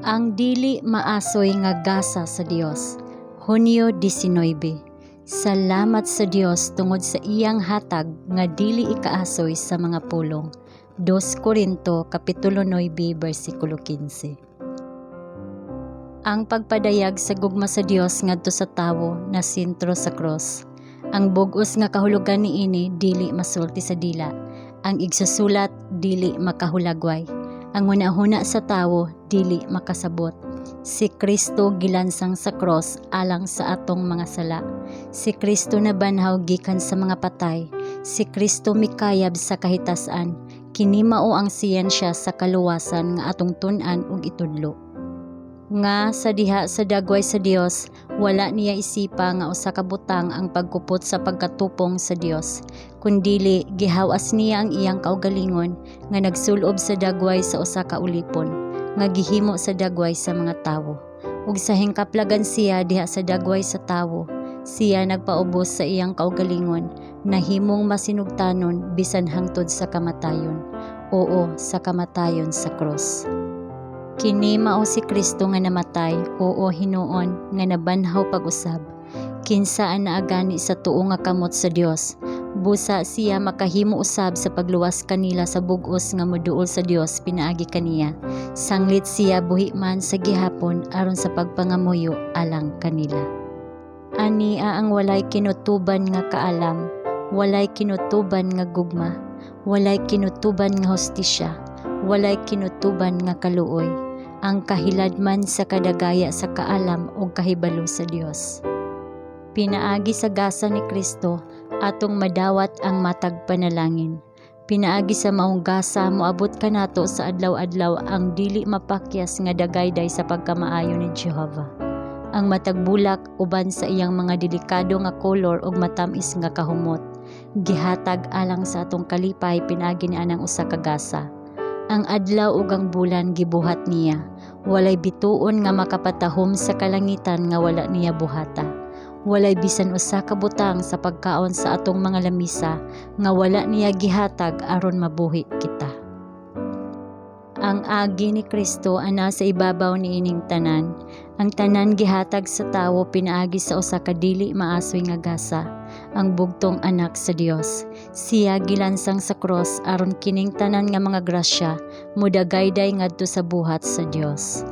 Ang dili maasoy nga gasa sa Dios. Hunyo 19. Salamat sa Dios tungod sa iyang hatag nga dili ikaasoy sa mga pulong. 2 Korinto kapitulo 9 bersikulo 15. Ang pagpadayag sa gugma sa Dios ngadto sa tawo na sentro sa krus. Ang bug-os nga kahulugan niini dili masulti sa dila. Ang igsusulat dili makahulagway. Ang hunahuna sa tawo dili makasabot. Si Kristo gilansang sa cross alang sa atong mga sala. Si Kristo nabanhaw gikan sa mga patay. Si Kristo mikayab sa kahitasan. Kini mao ang siyensya sa kaluwasan nga atong tun-an ug itudlo. Nga sa diha sa dagway sa Dios, wala niya isipa nga usa ka butang ang pagkupot sa pagkatupong sa Dios. Kundili gihawas niya ang iyang kaugalingon nga nagsulob sa dagway sa usa ka ulipon, nga gihimo sa dagway sa mga tawo. Ug sa hingkaplagan siya diha sa dagway sa tawo, siya nagpaubos sa iyang kaugalingon, nahimong masinugtanon bisan hangtod sa kamatayon. Oo, sa kamatayon sa krus. Kini mao si Kristo nga namatay, oo hinuon, nga nabanhaw pag-usab. Kinsa ang naa gani sa tuo nga kamot sa Dios. Busa siya makahimo usab sa pagluwas kanila sa bug-os nga moduol sa Dios pinaagi kaniya. Sanglit siya buhi man sa gihapon aron sa pagpangamuyo alang kanila. Ania ang walay kinutuban nga kaalam, walay kinutuban nga gugma, walay kinutuban nga hustisya, walay kinutuban nga kaluoy, ang kahiladman sa kadagaya sa kaalam ug kahibalo sa Dios. Pinaagi sa gasa ni Kristo, atong madawat ang matag panalangin. Pinaagi sa maong gasa, moabot kanato sa adlaw-adlaw ang dili mapakyas nga dagayday sa pagkamaayo ni Jehova. Ang matag bulak uban sa iyang mga delikado nga kolor ug matam-is nga kahumot, gihatag alang sa atong kalipay pinaagi nianang usa ka gasa. Ang adlaw ug ang bulan gibuhat niya. Walay bituon nga makapatahom sa kalangitan nga wala niya buhata. Walay bisan usa ka butang sa pagkaon sa atong mga lamisa nga wala niya gihatag aron mabuhi kita. Ang agi ni Kristo ana sa ibabaw niining tanan. Ang tanan gihatag sa tawo pinaagi sa usa ka dili maasoy nga gasa, ang bugtong Anak sa Dios. Siya gilansang sa cross aron kining tanan nga mga grasya mudagayday ngadto sa buhat sa Dios.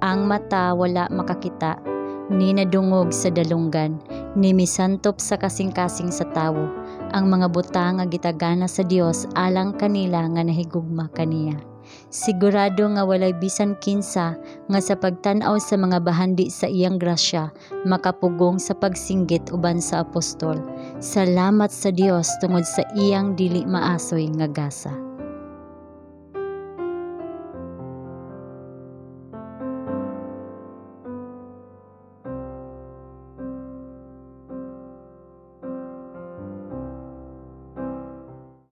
Ang mata wala makakita, ni nadungog sa dalunggan, ni misantop sa kasing-kasing sa tawo, ang mga butang nga gitagana sa Dios alang kanila nga nahigugma kaniya. Sigurado nga walay bisan kinsa nga sa pagtan-aw sa mga bahandi sa iyang grasya makapugong sa pagsinggit uban sa apostol. Salamat sa Dios tungod sa iyang dili maasoy nga gasa.